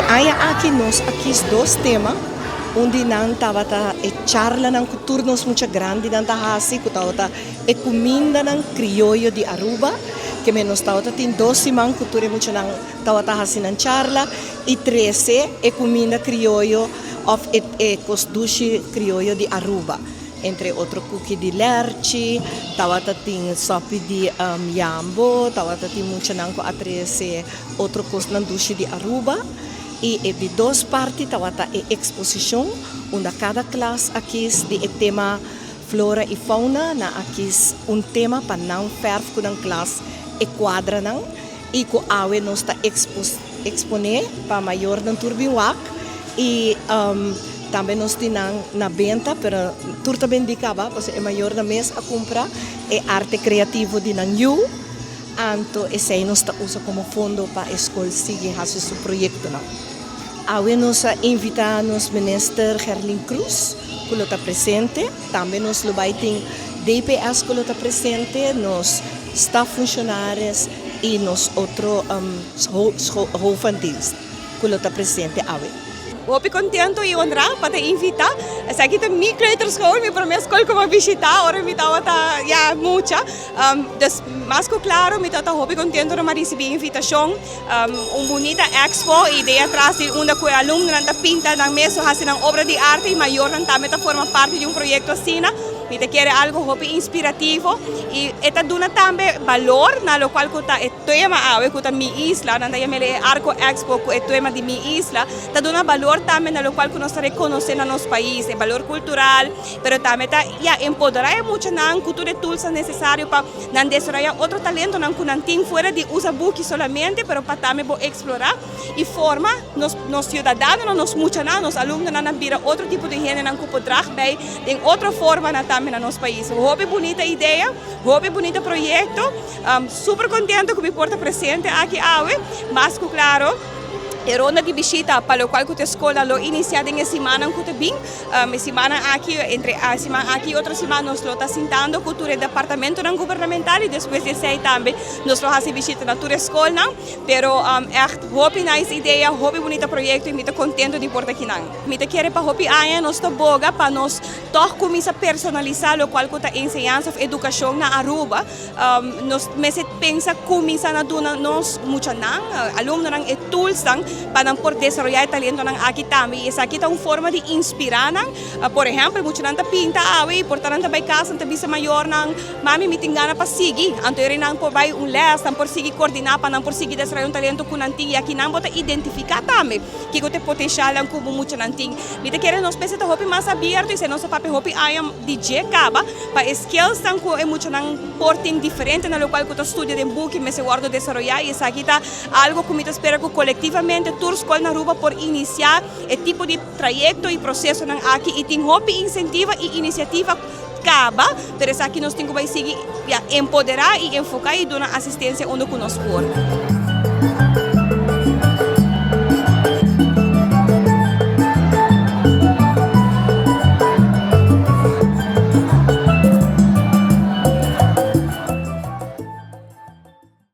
Aña aki nos a kies dos tema. Un di nan tabata e charlanan cu tur nos mucha grandinan ta haci, cu tabata e cumindanan crioyo di Aruba. Ke men nos tabata tin dos siman cu tur e muchanan tabata haci nan charla y trece e cuminda crioyo of e e cos dushi crioyo di Aruba. Entre otro kuki di lerchi, tabata tin sopi di yambo, tabata tin muchanan ku a trese otro kosnan dushi di Aruba. I e di dos parti tabata e eksposishon unda kada klas a kis di e tema flora i fauna, nan a kis un tema pa nan fèrf ku nan klas e kuadranan i ku awe nos ta eksponé pa mayornan tur bin wak. I tambe nos tin nan na benta, pero tur ta bendí kaba, pasobra e mayornan mes a kumpra e arte kreativo di nan yu, anto esei nos ta usa komo fondo pa e skol sigui hasi su proyektonan. Awe nos a invitá nos minister Gerlin Cruz ku lo ta presente, tambe nos lo bai tin DPS ku lo ta presente, nos staf funshonaris i nos otro hoofd van dienst. Cu lo ta presente awe. Hopi contento y honra pa ta invita. Esaki ta mi kleuterschool, mi prome school cu mi a bishita ora mi tabata ya mucha. Dus mas cu claro mi ta hopi contento di mi a ricibi e invitacion. Un bunita expo y den atras di unda cu e alumnonan ta pinta nan mes o haci nan obra di arte y mayornan tambe ta forma parti di un proyecto asina. Mi ta kere algo hopi inspirativo y e ta duna tambe balor na locual cu ta e. Tema awe ku ta Mi Isla, nan ta yam'el e Arco Expo ku e tema di Mi Isla, ta duna balor tambe na lokual ku nos ta rekonosé na nos pais, e balor kultural, pero tambe ta ya empoderá e muchanan ku tur e toolsnan nesesario pa nan desaroyá otro talentonan ku nan tin fuera di usa buki solamente, pero pa tambe bo eksplorá i forma nos nos siudadanonan, nos muchanan, nos alumnonan na bira otro tipo di hendenan ku por drag bij den otro formanan tambe na nos pais. Hopi bunita idea, hopi bunita proyekto. Super contento cu mi por ta presente aki awe. Mas cu claro, e ronda di bishita pa locual cu ta e scola lo inicia den e simannan cu ta bin. E simannan aki, entre e siman aki y otro siman nos lo ta sintando cu tur e departamentonan gubernamental y despues di esey tambe nos lo haci bishita na tur e scolnan. Pero echt hopi nice idea, hopi bunita proyecto y mi ta contento di por ta akinan. Mi ta kere pa hopi aña nos ta boga pa nos tog cuminsa personalisa locual cu ta enseñansa of educacion na Aruba. Nos mester pensa kuminsá na duna nos muchanan, alumnonan e toolsnan pa nan por desaroyá e talentonan aki tambe. I esaki ta un forma di inspirá nan. Por ehèmpel, muchanan ta pinta awe i por ta nan ta bai kas, nan ta bisa mayornan, Mami, mi tin gana pa sigui. Anto e nan por bai un lès, nan por sigui kordiná pa nan por sigui desaroyá un talento ku nan tin. I aki nan bo ta identifiká tambe kiko ta e potensialnan ku bo muchanan tin. Mi ta kere nos mester ta hopi mas abierto i si nos ta papia hopi aña di dje kaba. Pa e skillsnan ku e muchanan por tin diferente na lokual ku ta studia den buki mester wòrdu desaroyá i esaki ta algu ku mi ta spera ku kolektivamente tur skol na Aruba por inisiá e tipo di trayekto i prosesonan aki i tin hopi insentiva i inisiativa kaba pero esaki nos tin ku bai sigui ya empoderá i enfoká i duna asistensia unda ku nos por.